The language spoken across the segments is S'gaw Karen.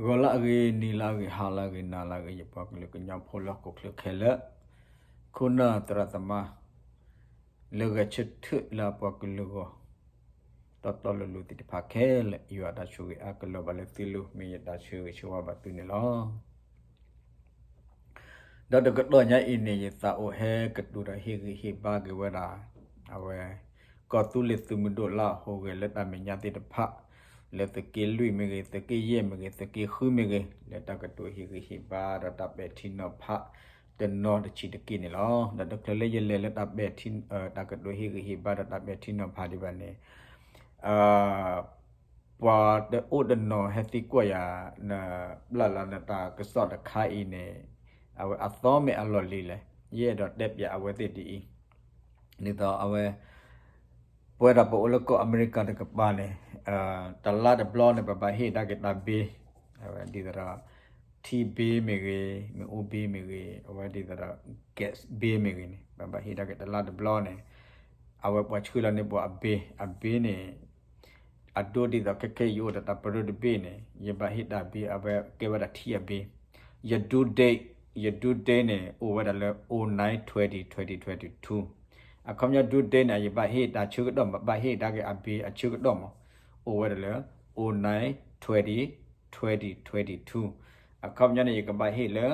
ဂီၤလၢအဂ့ၤ, နံၤလၢအဂ့ၤ, ဟါလၢအဂ့ၤ, နၤလၢအဂ့ၤ, ယပှၤကလုာ်ကညီဖိလၢဟီၣ်ခိၣ်ချၢခဲလၢာ်, ခိၣ်နၢ်သရၣ်သမါ လၢဂဲၤဆၢထၢၣ်လၢအပှၤကလုာ်ဂီၢ် တီတီလိၤလိၤသ့ၣ်တဖၣ်ခဲလၢာ်, ယွၤတၢ်ဆိၣ်ဂ့ၤအါကလီၤဘၣ်လၢသုလိၤ, မ့ၢ်ယတၢ်ဆၢဂ့ၤဆၢဝါဘၣ်သုန့ၣ်လီၤ. ဒီးတကတီၢ်ညါအံၤန့ၣ် ယသးအိၣ်ဟဲကတိၤဒီးဟ့ၣ်ဂံၢ်ဟ့ၣ်ဘါက့ၤဝဲဒၣ် အဝဲ ကီၢ်သူလ့ၤသုးမုၢ်ဒိၣ်လၢအဟူးဂဲၤလၢတၢ်မဲာ်ညါသ့ၣ်တဖၣ်, လၢသုးက့လွံၢ်မ့ၢ်ဂ့ၤ, သုးက့ယဲၢ်မ့ၢ်ဂ့ၤ, သုးက့ဃုမ့ၢ်ဂ့ၤ, လၢတၢ်ကတိၤဟ့ၣ်ဂံၢ်ဟ့ၣ်ဘါဒီးတၢ်ပဲာ်ထံနီၤဖး တနီၤတဆံးတက့ၢ်န့ၣ်လီၤ. ဒီးတချုးလၢယလဲၤလၢတၢ်ပဲာ်ထံ, တၢ်ကတိၤဟ့ၣ်ဂံၢ်ဟ့ၣ်ဘါဒီးတၢ်ပဲာ်ထံနီၤဖးဒံးဘၣ်န့ၣ် ပှၤတအိၣ်တနီၤဟဲသံကွၢ်ယၤ နပျၢ်လီၤနတၢ်ကစီၣ်တခါအံၤန့ၣ် အဝဲအသီမ့ၢ်အလီၢ်လံၤလဲၣ်, ယအဲၣ်ဒိးတဲပၠးအဝဲသ့ၣ်ဒ်အံၤ, ဒ်သိးအဝဲ ပဝဲဒၣ်ပအိၣ်လၢကီၢ်အမဲရကၤတကပၤန့ၣ် တလါတဘျီန့ၣ် ပဘၣ်ဟ့ၣ်ဒါက့ၤတၢ်ဘ့, အဝဲဒ်သိးဒီး ထံဘ့မ့ၢ်ဂ့ၤ, မ့ၣ်အူဘ့မ့ၢ်ဂ့ၤ, အဝဲဒ်သိးဒီး gas ဘ့မ့ၢ်ဂ့ၤန့ၣ် ပဘၣ်ဟ့ၣ်ဒါက့ၤတလါတဘျီန့ၣ် အဝဲပှၤဆှၢလီၤန့ၢ်ပှၤအဘ့, အဘ့န့ၣ် အဒိဒ်သိးခဲခဲအံၤယအိၣ်ဒီးတၢ်ပရၢတဘ့ၣ်န့ၣ် ယဘၣ်ဟ့ၣ်တၢ်ဘ့ အဝဲကဲဝဲဒၣ်ထံအဘ့, ယ due date, ယ due date န့ၣ် အိၣ်ဝဲဒၣ်လၢ oh nine twenty twenty twenty two, အခီပညီ due date န့ၣ် ယဘၣ်ဟ့ၣ်တၢ်ဆၢကတီၢ်မး, ဘၣ်ဟ့ၣ်ဒါက့ၤအဘ့အဆၢကတီၢ်မး အိၣ်ဝဲဒၣ်လၢ oh nine twenty twenty twenty two, အခီပညီန့ၣ် ယကဘၣ်ဟ့ၣ်လၢ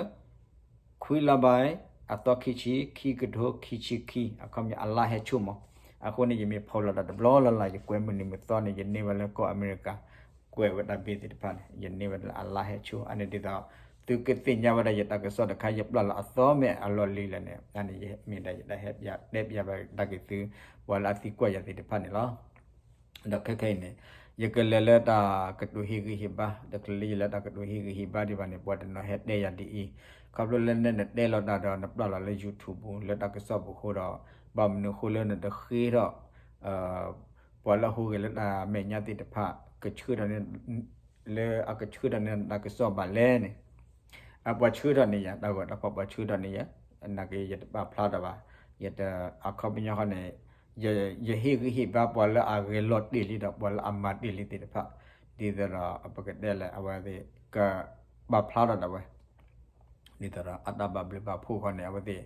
ခွံလါဘၣ် အသီခံဆံ, ခံကထိခံဆံခံ, အခီပညီအလါဟဲဆိမး, အဃိန့ၣ် ယမ့ၢ်ဖီၣ်လီၤတၢ်တဘျီလၢ်လၢ် ယကွဲးမုၢ်နံၤမုၢ်သီန့ၣ် ယန့ၢ်ဝဲလၢကီၢ်အမဲရကၤ ကွဲးဝဲတၢ်ဘ့သ့ၣ်တဖၣ်န့ၣ် ယန့ၢ်ဝဲဒၣ်လၢအလါဟဲဆိ, အန့ၣ်ဒ်သိး သုကသ့ၣ်ညါဝဲဒၣ်ယတၢ်ကစီၣ်တခါ ယပျၢ်လီၤအသီမ့ၢ်အလီၢ်လံၤလဲၣ်န့ၣ် အန့ၣ်မ့ၢ်ဒၣ်ယတၢ်ဟဲပၠးတဲပၠးဘၣ်ဒၣ်က့ၤသု ပှၤလၢအသံကွၢ်ယၤသ့ၣ်တဖၣ်န့ၣ်လီၤ. ဒီးခဲခဲအံၤန့ၣ် ယကလဲၤလၢတၢ်ကတိၤဟ့ၣ်ဂံၢ်ဟ့ၣ်ဘါ, တချုးလၢယလဲၤတၢ်ကတိၤဟ့ၣ်ဂံၢ်ဟ့ၣ်ဘါဒံးဘၣ်န့ၣ် ပှၤတနီၤဟဲတဲယၤဒ်အံၤ, ခီဖျိလၢနနတဲလီၤတၢ်ဒီးနပျၢ်လီၤလၢ YouTube လၢတၢ်ကစီၣ်ပူၤအဃိဒီး ဘၣ်မနုၤအဃိလၢနတဃ့ထီၣ် ပှၤလၢအဟူးဂဲၤလၢတၢ်မဲာ်ညါသ့ၣ်တဖၣ် ကဆှၢထီၣ်န့ၢ် လၢအကဆှၢထီၣ်န့ၢ်တၢ်ကစီၣ်ဘၣ်လဲၣ်န့ၣ်, အပှၤဆှၢထီၣ်န့ၢ်ယၤ, တၢ်ဂီၤတၢ်ဖီၣ်ပှၤဆှၢထီၣ်န့ၢ်ယၤ, နာ်က့ယတပာ်ဖျါထီၣ်ဘၣ်, ယတအခီပညီဃီန့ၣ် ယဟ့ၣ်ဂံၢ်ဟ့ၣ်ဘါပှၤလၢအဂဲၤလီၤတ့ၢ်လံဒီးပှၤလၢအမၤတ့ၢ်လံသ့ၣ်တဖၣ်, ဒ်သိးဒီးပကတဲလဲၣ် အဝဲသ့ၣ်ကပာ်ဖျါထီၣ်ဒၣ်ဝဲ ဒ်သိးဒီးအတၢ်ဘၣ်ဘျုးဘၣ်ဖှိၣ်ဃီန့ၣ် အဝဲသ့ၣ်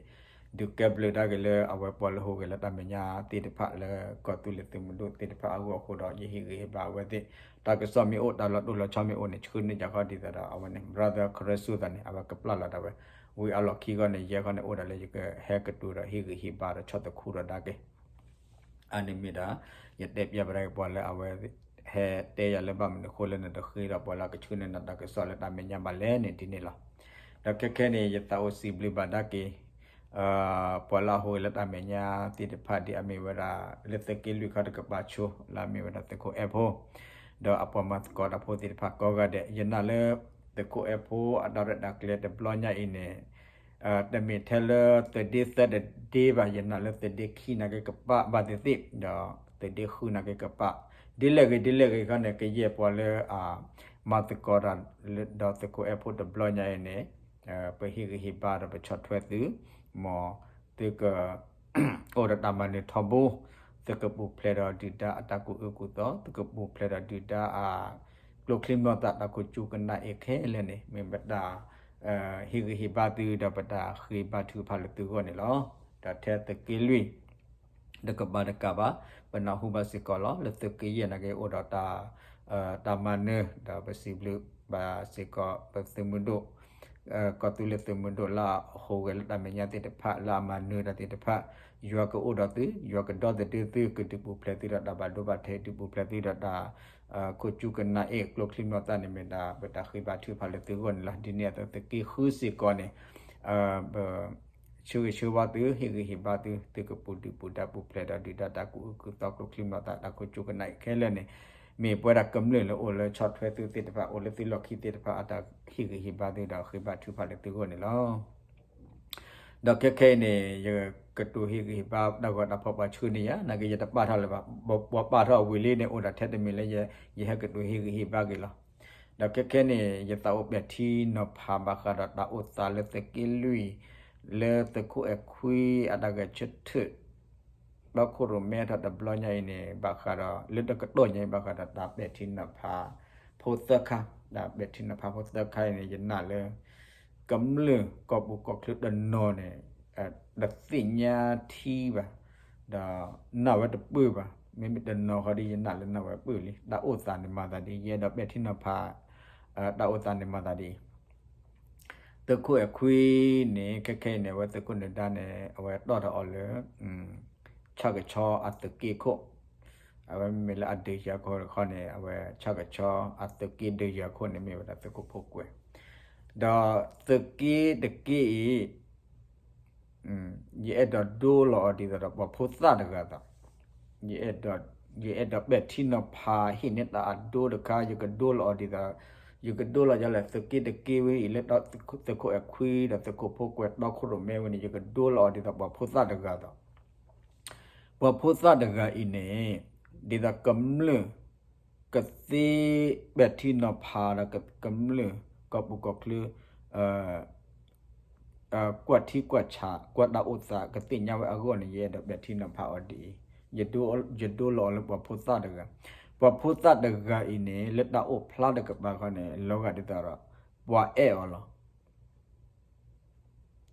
ဒုးကဲဘျုးတၢ်က့ၤလၢအဝဲပှၤလၢဟူးဂဲၤလၢတၢ်မဲာ်ညါသ့ၣ်တဖၣ် လၢကီၢ်သူလ့ၤသုးမုၢ်ဒိၣ်သ့ၣ်တဖၣ်အဂီၢ်အဃိဒီး ယဟ့ၣ်ဂံၢ်ဟ့ၣ်ဘါအဝဲသ့ၣ်, တၢ်ကစီၣ်မ့ၢ်အိၣ် တၢ်လီၤတိၢ်လီၤဆီမ့ၢ်အိၣ်န့ၣ် ဆှၢန့ၢ်ယၤဃီဒ်သိးဒီး အဝဲန့ၣ် brother ခရၢစူသးန့ၣ် အဝဲကပျၢ်လီၤတၢ်ဝဲ, ဝံၤအလီၢ်ခံဃီန့ၣ် ယဲဃီန့ၣ် အိၣ်ဒၣ်လၢယကဟဲကတိၤဒီးဟ့ၣ်ဂံၢ်ဟ့ၣ်ဘါဒီးဆီၣ်သခူဒီးဒၣ်က့ၤ အန့ၣ်မ့ၢ်ဒၣ် ယတဲပၠးဘၣ်ဒၣ်က့ၤပှၤလၢအဝဲ ဟဲတဲယၤလၢဘၣ်မနုၤအဃိလၢနတဃ့ဒီးပှၤလၢအကဆှၢန့ၢ်နတၢ်ကစီၣ်လၢတၢ်မဲာ်ညါဘၣ်လဲၣ်န့ၣ် ဒ်န့ၣ်လီၤ. ဒီးခဲခဲန့ၣ် ယသးအိၣ်စံးဘျုးဘၣ်ဒၣ်က့ၤ ပှၤလၢအဟူးဂဲၤလၢတၢ်မဲာ်ညါသ့ၣ်တဖၣ် ဒ်အမ့ၢ်ဝဲဒၣ် လၢသုးက့လွံၢ်ခီတကပၤဆိ လၢအမ့ၢ်ဝဲဒၣ်သုးခိၣ်အဲၣ်ဖိ ဒီးအပှၤမၤသကိးတၢ်ဖိသ့ၣ်တဖၣ်ကိးဂၤဒဲး ယနာ်လၢ သုးခိၣ်အဲၣ်ဖိအတၢ်ရဲၣ်တၢ်ကျဲၤတဘျီညါအံၤန့ၣ် တမ့ၢ်ထဲလၢသုးဒ့သၢတဒ့ဘၣ်, ယနာ်လၢသုးဒ့ခံနာ်က့ကပာ်ဘၣ်သ့ၣ်သ့ၣ် ဒီးသုးဒ့ဃုနာ်က့ကပာ်, ဒ်လဲၣ်ဂ့ၤဒ်လဲၣ်ဂ့ၤခီန့ၣ် ကယဲၢ်ပှၤလၢအ မၤသကိးတၢ် ဒီးသုးခိၣ်အဲၣ်ဖိတဘျီညါအံၤန့ၣ် ပဟ့ၣ်ဂံၢ်ဟ့ၣ်ဘါဒီးပဆီၣ်ထွဲသု မ်သုက အိၣ်ဒီးတၢ်မၤနၢၤထီဘိ, သုကပူၤဖျဲးဒီးဒုၣ်ဒါအတၢ်ကူၣ်အၢကူၣ်သီ, သုကပူၤဖျဲးဒီးဒုၣ်ဒါအ ကျိချံမျိာ်သၣ်တၢ်ခိၣ်ကၠူကနၣ်အ့ၣ်ခဲလၢာ်န့ၣ် မ့ၢ်ပတၢ် ဟ့ၣ်ဂံၢ်ဟ့ၣ်ဘါသု ဒီးပတၢ်ဃ့ဘါထုကဖၣ်လၢသုဂီၢ်န့ၣ်လီၤ. ဒီးထဲသုးက့လွံၢ် တကပၤတကပၤဘၣ် ပနၢ်ဟူဘၣ်စ့ၢ်ကီးလီၤ. လၢသုးက့ယဲၢ်နာ်က့အိၣ်ဒီးတၢ် တၢ်မၤနၢၤ ဒီးပစံးဘျုးဘၣ်စ့ၢ်ကီး ပသုးမုၢ်ဒိၣ် ကီၢ်သူလ့ၤသုးမုၢ်ဒိၣ်လၢအဟူးဂဲၤလၢတၢ်မဲာ်ညါသ့ၣ်တဖၣ် လၢအမၤနၢၤတၢ်သ့ၣ်တဖၣ် ယွၤကအိၣ်ဒီးသု ယွၤကဒီသဒၢသု ကဒုးပူၤဖျဲးသုဒီးတၢ်ဘၣ်ဒိဘၣ်ထံး ဒုးပူၤဖျဲးသုဒီးတၢ် ခိၣ်ကၠူကနၣ်အ့ၣ် ကျိချံမျိာ်သၣ်န့ၣ်မ့ၢ်ဒၣ် ပတၢ်ဃ့ဘါထုကဖၣ်လၢသုဂီၢ်န့ၣ်လီၤ. ဒ်န့ၣ်အသိးသုးက့ဃုစ့ၢ်ကီးန့ၣ် ပ ဆၢဂ့ၤဆၢဝါသု ဟ့ၣ်ဂံၢ်ဟ့ၣ်ဘါသု သုကပူၤဒုၣ်ပူၤဒါပူၤဖျဲးဒီးဒုၣ်ဒါတၢ်ကူၣ်အၢကူၣ်သီ ကျိချံမျိာ်သၣ် တၢ်ခိၣ်ကၠူကနၣ်အ့ၣ်ခဲလၢာ်န့ၣ် မ့ၢ်ပဝဲဒၣ်ကမျၢၢ်လၢအိၣ်လၢဆီၣ်ထွဲသုသ့ၣ်တဖၣ် အိၣ်လၢသုလီၢ်ခံသ့ၣ်တဖၣ်အတၢ်ဟ့ၣ်ဂံၢ်ဟ့ၣ်ဘါသုဒီးဃ့ဘါထုကဖၣ်လၢသုဂီၢ်န့ၣ်လီၤ. ဒီးခဲခဲအံၤန့ၣ် ယကတိၤဟ့ၣ်ဂံၢ်ဟ့ၣ်ဘါတၢ်ဂီၤတၢ်ဖီၣ်ပှၤဆှၢန့ၢ်ယၤ နာ်က့ယတပာ်ထီၣ်လၢၤဘၣ် ပှၤပာ်ထီၣ်ဝံၤလံန့ၣ် အိၣ်ဒၣ်ထဲတမံၤလၢ ယဟဲကတိၤဟ့ၣ်ဂံၢ်ဟ့ၣ်ဘါက့ၤလီၤ. ဒီးခဲခဲန့ၣ် ယသးအိၣ်ပဲာ်ထံနီၤဖးဘၣ်ဃးဒီးတၢ်အိၣ်သးလၢသုးက့လွံၢ် လၢသုးခိၣ်အဲၣ်ခွံအတၢ်ဂဲၤဆၢထၢၣ် ဒီခိၣ်ရိၣ်မဲထီၣ်တဘျီညါအံၤန့ၣ် ဘၣ်ဃးဒီး လၢတကတီၢ်ညါအံၤ ဘၣ်ဃးဒီးတၢ်ပဲာ်ထံနီၤဖး ဖိသၢခါ ဒီးပဲာ်ထံနီၤဖးဖိသၢခါအံၤန့ၣ် ယနာ်လၢ ကမျၢၢ်ကီၢ်ပူၤကီၢ်ချၢတနီၤန့ၣ် တသ့ၣ်ညါထံဘၣ်, ဒီးနာ်ဝဲတပၢၢ်ဘၣ်. မ့မ့ၢ်တနီၤဃီဒီး ယနာ်လၢနာ်ဝဲပၢၢ်လံ. တၢ်အိၣ်သးန့ၣ်မၤသးဒ်အံၤ, ယအဲၣ်ဒိးပဲာ်ထံနီၤဖး တၢ်အိၣ်သးန့ၣ်မၤသးဒ်အံၤ. သုးခိၣ်အဲၣ်ခွံန့ၣ် ခဲခဲအံၤန့ၣ် အဝဲသုးခိၣ်နၢၤဒါန့ၣ် အဝဲတီၣ်ထီၣ်အီၤလၢ ဆၣ်ကဆီအသုးက့ခိၣ်, အဝဲမ့မ့ၢ်လၢအဒုးယၤခိၣ်တခီန့ၣ် အဝဲဆၣ်ကဆီအသုးက့ဒုးယၤခိၣ်န့ၣ် မ့ၢ်ဝဲဒၣ်သုးခိၣ်ဖိကွဲး, ဒီးသုးက့တက့အံၤ ယအဲၣ်ဒိးဒိလီၤအီၤဒ်သိးဒီးပှၤဖိသၣ်တဂၤအသိး, ယအဲၣ်ဒိးပဲာ်ထံနီၤဖးဟ့ၣ်န့ၢ်တၢ်အဒိတခါ, ယကဒိလီၤအီၤဒ်သိး, ယကဒိလီၤယလဲၣ် သုးက့တက့ဝဲအံၤလၢ သုးခိၣ်အဲၣ်ခွံဒီးသုးခိၣ်ဖိကွဲးတီခိၣ်ရိၣ်မဲဝဲန့ၣ် ယကဒိလီၤအီၤဒ်သိးပှၤဖိသၣ်တဂၤအသိး, ပှၤဖိသၣ်တဂၤအံၤန့ၣ် ဒ်သိးကမျၢၢ် ကသ့ပဲာ်ထံနီၤဖးဒီးကမျၢၢ်ကီၢ်ပူၤကီၢ်ချၢ ကွၢ်ထံကွၢ်ဆး ကွၢ်တၢ်အိၣ်သးကသ့ၣ်ညါဝဲအဂီၢ်န့ၣ် ယအဲၣ်ဒိးပဲာ်ထံနီၤဖးအီၤဒ်အံၤ, ယဒိလီၤအီၤလၢပှၤဖိသၣ်တဂၤ, ပှၤဖိသၣ်တဂၤအံၤန့ၣ် လၢတၢ်အိၣ်ဖျါတကပၤခီန့ၣ် လီၤဂာ်ဒ်သိးဒီး ပှၤအဲၣ်အီၤလီၤ.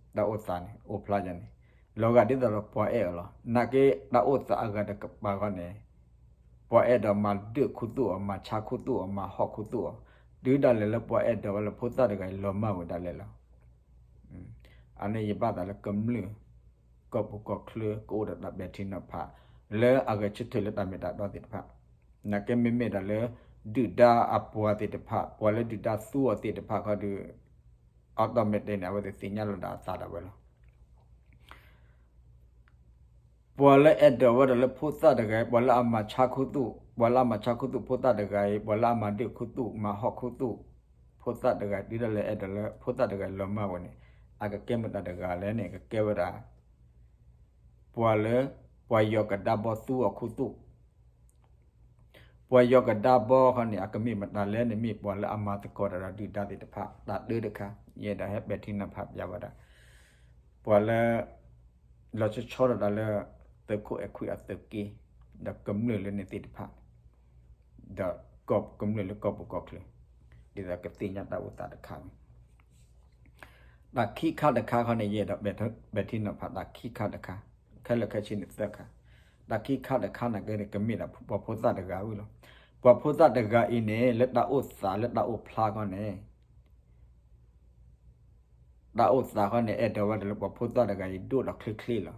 တၢ်အိၣ်သးန့ၣ် အိၣ်ဖျါယၤန့ၣ် လီၤဂာ်ဒ်သိးဒီးပှၤအဲၣ်အီၤလီၤ. နာ်က့တၢ်အိၣ်သးအဂၤတကပၤခီန့ၣ် ပှၤအဲၣ်ဒိးမၤဒုးခူသူၣ်အီၤ, မၤဆါခူသူၣ်အီၤ, မၤဟီၣ်ခူသူၣ်အီၤ, တုၤဒၣ်လဲာ်လၢပှၤအဲၣ်ဒိးဝဲလၢဖိသၣ်တဂၤအံၤ လီၤမၢ်ဝဲဒၣ်လဲာ်လီၤ. အန့ၣ်ယဘၣ်သးလၢကမျၢၢ် ကီၢ်ပူၤကီၢ်ချၢ ကအိၣ်ဒီးတၢ်ပဲာ်ထံနီၤဖး လၢအဂဲၤဆၢထၢၣ်လၢတၢ်မ့ၢ်တၢ်တီသ့ၣ်တဖၣ်, နာ်က့မ့မ့ၢ်ဒၣ်လၢ ဒုၣ်ဒါအပှၤသ့ၣ်တဖၣ်, ပှၤလၢဒုၣ်ဒါသူအီၤသ့ၣ်တဖၣ်ခီဒီး automatic န့ၣ် အဝဲသ့ၣ်သ့ၣ်ညါလီၤဒၣ်အသးဒၣ်ဝဲလီၤ. ပှၤလၢအဲၣ်ဒိးဝဲဒၣ်လၢဖိသၣ်တဂၤအံၤ, ပှၤလၢအမၤဆါခူသူၣ်, ပှၤလၢအမၤဆါခူသူၣ်ဖိသၣ်တဂၤအံၤ, ပှၤလၢအမၤဒုးခူသူၣ် မၤဟီၣ်ခူသူၣ် ဖိသၣ်တဂၤ တုၤဒၣ်လဲာ်အဲၣ်ဒိးလၢဖိသၣ်တဂၤအံၤလီၤမၢ်ဝဲန့ၣ် အကကဲမတၤတဂၤလဲၣ်န့ၣ် ကကဲဝဲဒၣ် ပှၤလၢ ပှၤယီၤကဒါဘီသူအီၤခူသူၣ် ပှၤယီၤကဒါဘီခီန့ၣ် အကမ့ၢ်မတၤလဲၣ်န့ၣ် မ့ၢ်ပှၤလၢအမၤသကိးတၢ်ဒီးဒုၣ်ဒါသ့ၣ်တဖၣ် တၢ်တၢတခါ, ယအဲၣ်ဒိးဟဲပဲာ်ထံနီၤဖးပျးဝဲဒၣ် ပှၤလၢ လီၤဆီဆီတၢ်ဒီးလၢ သုးခိၣ်အဲၣ်ခွံအသုးက့ ဒီးကမျၢၢ်လၢန့ၣ်သ့ၣ်တဖၣ် ဒီးကမျၢၢ်လၢကီၢ်ပူၤကီၢ်ချၢ ဒ်သိးကသ့ၣ်ညါတၢ်အိၣ်သးတခါန့ၣ် တၢ်ခံခါတခါခီန့ၣ် ယအဲၣ်ဒိးပဲာ်ထံနီၤဖးတၢ်ခံခါတခါ, ခဲလၢာ်ခဲဆ့န့ၣ်သၢခါ, တၢ်ခံခါတခါန့ၣ်ကဲန့ၣ် ကမ့ၢ်ဒၣ်ပှၤဖိသၣ်တဂၤဝံၤလီၤ. ပှၤဖိသၣ်တဂၤအံၤန့ၣ် လၢတၢ်အိၣ်သးလၢတၢ်အိၣ်ဖျါခီန့ၣ် တၢ်အိၣ်သးခီန့ၣ် အဲၣ်ဒိးဝဲဒၣ်လၢပှၤဖိသၣ်တဂၤအံၤဒိၣ်ဒီးချ့ချ့လီၤ.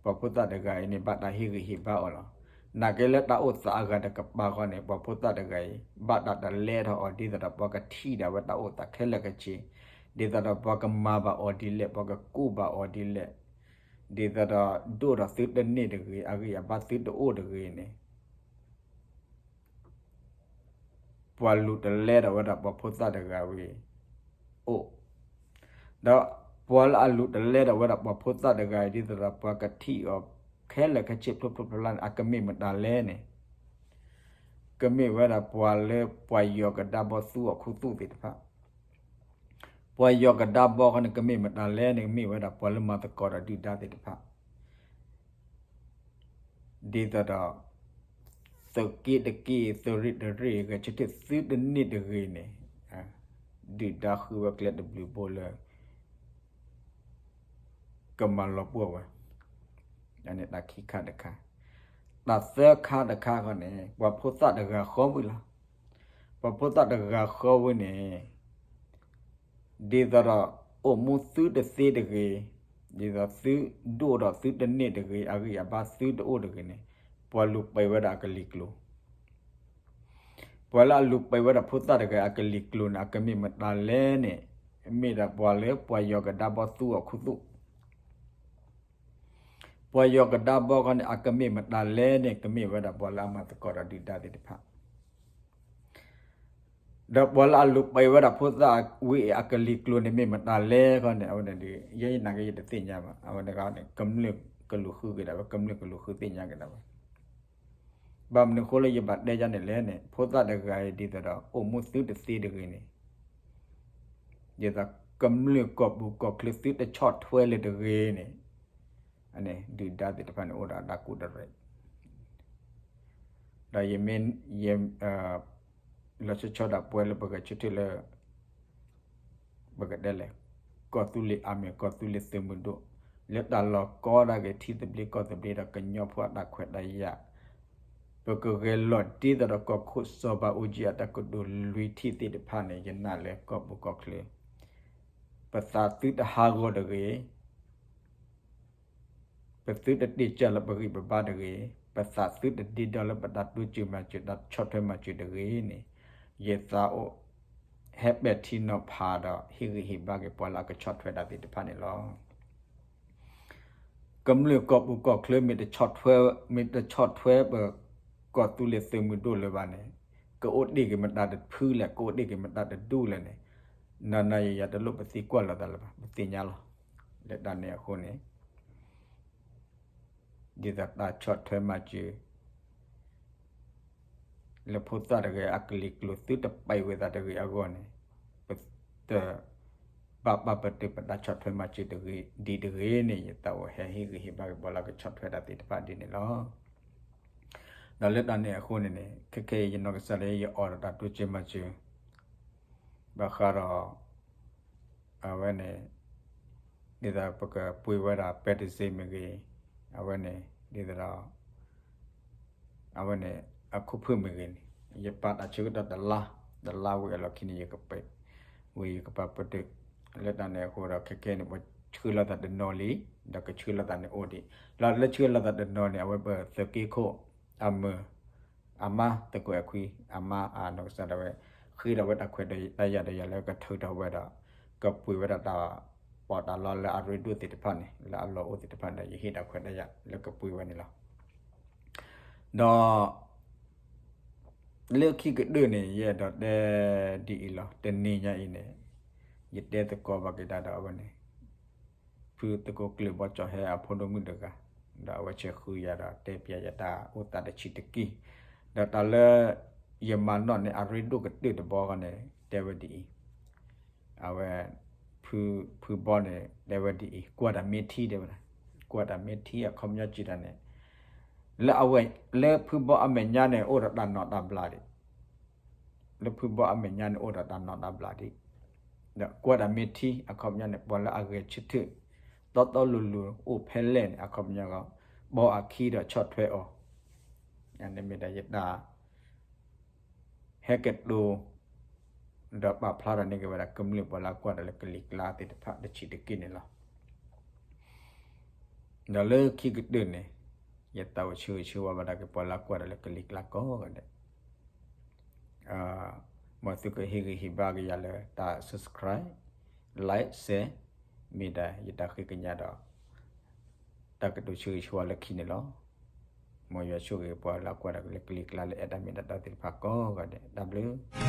ပှၤဖိသၣ်တဂၤအံၤန့ၣ် ဘၣ်တၢ်ဟ့ၣ်ဂံၢ်ဟ့ၣ်ဘါအီၤလီၤ. နာ်က့လၢတၢ်အိၣ်သးအဂၤတကပၤဃီန့ၣ် ပှၤဖိသၣ်တဂၤအံၤ ဘၣ်တၢ်တလဲထီၣ်အီၤဒ်သိးဒီးပှၤကထံၣ်ဒၣ်ဝဲတၢ်အိၣ်သးခဲလၢာ်ခဲဆ့, ဒ်သိးဒီးပှၤကမၤဘၣ်အီၤဒ်လဲၣ်, ပှၤကကူၣ်ဘၣ်အီၤဒ်လဲၣ်, ဒ်သိးဒီးဒိၣ်ဒီးသုတန့ၢ်တဂ့ၤ, အဂံၢ်အဘါသုတအိၣ်တဂ့ၤန့ၣ် ပှၤလူၤတလဲဒီးဝဲဒၣ်ပှၤဖိသၣ်တဂၤဝံၤအိၣ်, ဒီးပှၤလၢအလူၤတလဲဒီးဝဲဒၣ်ပှၤဖိသၣ်တဂၤအံၤ ဒ်သိးဒီးပှၤကထံၣ်အီၤခဲလၢာ်ခဲဆ့ဖျိဖျိဖျါဖျါန့ၣ် အကမ့ၢ်မတၤလဲၣ်န့ၣ်, ကမ့ၢ်ဝဲဒၣ်ပှၤလၢပှၤယီၤကဒါဘီသူအီၤခူသူၣ်သ့ၣ်တဖၣ်, ပှၤယီၤကဒါဘီခီန့ၣ် ကမ့ၢ်မတၤလဲၣ်န့ၣ် ကမ့ၢ်ဝဲဒၣ်ပှၤလၢမၤသကိးဒီးဒုၣ်ဒါသ့ၣ်တဖၣ် ဒ်သိးဒီး သုးက့တက့ သုးရ့ၣ်တရ့ၣ် ဂဲၤဆၢထၢၣ်သုတန့ၢ်တဂ့ၤန့ၣ် ဒုၣ်ဒါဃုဝဲကျဲတဘျုးဘိလၢ ကမၤလီၤပှီၢ်ဝဲ, တၢ်ခံခါတခါ, တၢ်သၢခါတခါခီန့ၣ် ပှၤဖိသၣ်တဂၤဃီဝံၤလီၤ. ပှၤဖိသၣ်တဂၤဃီဝံၤန့ၣ် ဒ်သိးဒီး အိၣ်မူသုတသ့တဂ့ၤ, ဒ်သိးသုဒိၣ်ဒီးသုတန့ၢ်တဂ့ၤ, အဂံၢ်အဘါသုတအိၣ်တဂ့ၤန့ၣ် ပှၤလူၤပှ့ၤဝဲဒၣ်အကလံၤကျိၤ, ပှၤလၢအလူၤပှ့ၤဝဲဒၣ်ဖိသၣ်တဂၤအကလံၤကျိၤန့ၣ် အကမ့ၢ်မတၤလဲၣ်န့ၣ် မ့ၢ်ဒၣ်ပှၤလၢပှၤယီၤကဒါဘီသူအီၤခူသူၣ် ပှၤယီၤကဒါဘီခီန့ၣ် အကမ့ၢ်မတၤလဲၣ်န့ၣ် ကမ့ၢ်ဝဲဒၣ်ပှၤလၢအမၤသကိးဒီးဒုၣ်ဒါသ့ၣ်တဖၣ်, ဒီးပှၤလၢအလူၤပှ့ၤဝဲဒၣ်ဖိသၣ်ဝံၤအကလံၤကျိၤန့ၣ် မ့ၢ်မတၤလဲၣ်ခီန့ၣ် အဝဲန့ၣ်ဒီး ယဲယနာ်က့ယတသ့ၣ်ညါဘၣ်, အဝဲန့ၣ်န့ၣ် ကမျၢၢ်ကလူၤဃုက့ၤဒၣ်ဝဲ, ကမျၢၢ်ကလူၤဃုသ့ၣ်ညါက့ၤဒၣ်ဝဲ, ဘၣ်မနုၤအဃိလၢယဘၣ်တဲယၤန့ၣ်လဲၣ်န့ၣ် ဖိသၣ်တဂၤအံၤဒ်သိးဒီး အိၣ်မူသုတသ့တဂ့ၤန့ၣ် ဒ်သိးကမျၢၢ်ကီၢ်ပူၤကီၢ်ချၢသုတဆီၣ်ထွဲလၢၤတဂ့ၤန့ၣ် ဒုၣ်ဒါသ့ၣ်တဖၣ်န့ၣ် အိၣ်ဒီးအတၢ်ကူၣ်တရဲၣ်, ဒီးယမ့ၢ်ယ လီၤဆီဆီဒၣ်ပဝဲလၢပဂဲၤဆၢထၢၣ်လၢ ပကတဲလဲၣ်, ကီၢ်သူလ့ၤအမ့ၢ်ကီၢ်သူလ့ၤသုးမုၢ်ဒိၣ်, လၢတၢ်လီၢ်ကီဒၣ်က့ၤထံသဘျ့ကီၢ်သဘျ့ဒီးကညီဖိအတၢ်ခွဲးတၢ်ယာ်, ပကဂဲၤလီၤဒ်သိးဒီးကီၢ်ခိၣ်စီၤဘးအူကၠံအတၢ်ကတိၤလွံၢ်ထံၣ်သ့ၣ်တဖၣ်န့ၣ် ယနာ်လၢကီၢ်ပူၤကီၢ်ချၢ ပသးသုတဟးဂီၤတဂ့ၤ, ပသုတတ့ၢ်ကၢ်လၢပဂံၢ်ပဘါတဂ့ၤ, ပသးသုတဒ့ဒီလၢပတၢ်တိစၢၤမၤစၢၤတၢ်ဆီၣ်ထွဲမၤစၢၤတဂ့ၤန့ၣ်, ယသးအိၣ်ဟဲပဲာ်ထံနီၤဖးဒီးဟ့ၣ်ဂံၢ်ဟ့ၣ်ဘါက့ၤပှၤလၢအကဆီၣ်ထွဲတၢ်သ့ၣ်တဖၣ်န့ၣ်လီၤ. ကမျၢၢ်ကီၢ်ပူၤကီၢ်ချၢ မ့ၢ်တဆီၣ်ထွဲပကီၢ်သူလ့ၤသုးမုၢ်ဒိၣ်လၢၤဘၣ်န့ၣ်, ကအိၣ်တ့ၢ်က့ၤမတၤတဖုလဲၣ်, ကအိၣ်တ့ၢ်က့ၤမတၤတဒူၣ်လဲၣ်န့ၣ်, နၤနၤယၤယၤတလိၣ်ပသံကွၢ်လိာ်သးလၢၤဘၣ်, ပသ့ၣ်ညါလီၤ. လၢတၢ်န့ၣ်အဃိန့ၣ် ဒ်သိးတၢ်ဆီၣ်ထွဲမၤစၢၤ လၢဖိသၣ်တဂၤအကလံၤကျိၤသုတပာ်ဝဲသးတဂ့ၤအဂီၢ်န့ၣ်, ပတဘၣ်ပာ်ပတုာ်ပတၢ်ဆီၣ်ထွဲမၤစၢၤတဂ့ၤဒ်တဂ့ၤန့ၣ် ယသးအိၣ်ဟဲဟ့ၣ်ဂံၢ်ဟ့ၣ်ဘါက့ၤပှၤလၢအကဆီၣ်ထွဲတၢ်သ့ၣ်တဖၣ်ဒ်န့ၣ်လီၤ. ဒီးလၢတၢ်န့ၣ်အဃိန့ၣ်န့ၣ် ခဲခဲအံၤယနီၢ်ကစၢ်လၢယအိၣ်ဒီးတၢ်တိစၢၤမၤစၢၤ ဘၣ်ဃးဒီး အဝဲန့ၣ် ဒ်သိးပကပှ့ၤဝဲဒၣ်ပဲတစ့မ့ၢ်ဂ့ၤ, အဝဲန့ၣ် ဒ်သိးဒီး အဝဲန့ၣ် အခိၣ်ဖုၣ်မ့ၢ်ဂ့ၤန့ၣ် ယပာ်တၢ်ဆၢကတီၢ်တလါ, တလါဝံၤအလီၢ်ခံန့ၣ် ယကပာ်, ဝံၤယကပာ်ပတုာ်, လၢတၢ်န့ၣ်အဃိဒီး ခဲခဲန့ၣ် ပဆှၢလိာ်သးတနီၤလံ, ဒီးကဆှၢလိာ်သးန့ၣ်အိၣ်ဒံး, လၢလၢဆှၢလိာ်သးတနီၤန့ၣ် အဝဲပသုးက့ခိၣ် အမုၢ် အမါသကိးအခွံ အမါအနီၢ်ကစၢ်ဒၣ်ဝဲ ဃ့ထီၣ်ဝဲတၢ်ခွဲးတၢ်ယာ်ဒီးယၤလၢကထုးထီၣ်ဝဲဒီး ကပှ့ၤဝဲဒၣ်တၢ်ပီးတၢ်လီလၢအရ့ဒိၣ်သ့ၣ်တဖၣ်န့ၣ် လၢအလီၢ်အိၣ်သ့ၣ်တဖၣ်န့ၣ်ဒီး ယဟ့ၣ်တၢ်ခွဲးတၢ်ယာ်လၢကပှ့ၤဝဲန့ၣ်လီၤ. ဒီး လၢခံကတၢၢ်န့ၣ် ယအဲၣ်ဒိးတဲဒ်အံၤလီၤ. တနံၤညါအံၤန့ၣ် ယတဲသကိးဘၣ်က့ၤတၢ်ဒီးအဝဲန့ၣ် ဖုသကိးကျၢၢ်ဘီကၠီၤဟဲအဖိဒိၣ်မုၣ်တဂၤ, ဒီးအဝဲဆဲးဃုယၤဒီးတဲပျးယၤတၢ်အိၣ်သးတဆံးတက့ၢ်. ဒီးတၢ်လၢယမၤနီၣ်န့ၣ် အရ့ဒိၣ်ကတၢၢ်တဘီဃီန့ၣ် တဲဝဲဒ်အံၤ, အဝဲ ဖုဘီန့ၣ် တဲဝဲဒ်အံၤ, ကွၢ်တၢ်မ့ၢ်ထံတဲဝဲဒၣ်, ကွၢ်တၢ်မ့ၢ်ထံအခီပညီစံးတၢ်န့ၣ် လၢအဝဲ လၢဖုဘီအမဲာ်ညါန့ၣ် အိၣ်ဒီးတၢ်နီၢ်တၢ်ဘျးဒံး, လၢဖုဘီအမဲာ်ညါန့ၣ် အိၣ်ဒီးတၢ်နီၢ်တၢ်ဘျးဒံး, ဒီးကွၢ်တၢ်မ့ၢ်ထံအခီပညီန့ၣ် ပှၤလၢအဂဲၤဆၢထၢၣ် တီတီလိၤလိၤအိၣ်ဖဲလဲၣ်န့ၣ် အခီပညီကီး ဘီအခံဒီးဆီၣ်ထွဲအီၤ, န့ၣ်မ့ၢ်ဒၣ်ယတၢ် ဟဲကတိၤ ဒီးပာ်ဖျါထီၣ်န့ၢ်က့ၤဝဲဒၣ် ကမျၢၢ်ပှၤလၢအကွၢ်တၢ်လၢကလံၤကျါသ့ၣ်တဖၣ်တဆံးတက့ၢ်န့ၣ်လီၤ. ဒီးလၢခံကတၢၢ်န့ၣ် ယသးအိၣ်ဆၢဂ့ၤဆၢဝါဘၣ်ဒၣ်က့ၤပှၤလၢအကွၢ်တၢ်လၢကလံၤကျါကိးဂၤဒဲး, မ်သုကဟ့ၣ်ဂံၢ်ဟ့ၣ်ဘါက့ၤယၤလၢတၢ် subscribe, like, share မ့ၢ်ဒၣ်ယတၢ်ဃ့ကညးဒီး တၢ်ကတိၤဆၢဂ့ၤဆၢဝါလၢခံန့ၣ်လီၤ. မ်ယွၤဆိၣ်ဂ့ၤပှၤလၢအကွၢ်တၢ်လၢကလံၤကျါလၢအဲၣ်တၢ်မ့ၢ်တၢ်တီသ့ၣ်တဖၣ်ကိးဂၤဒဲး, တၢ်ဘျုး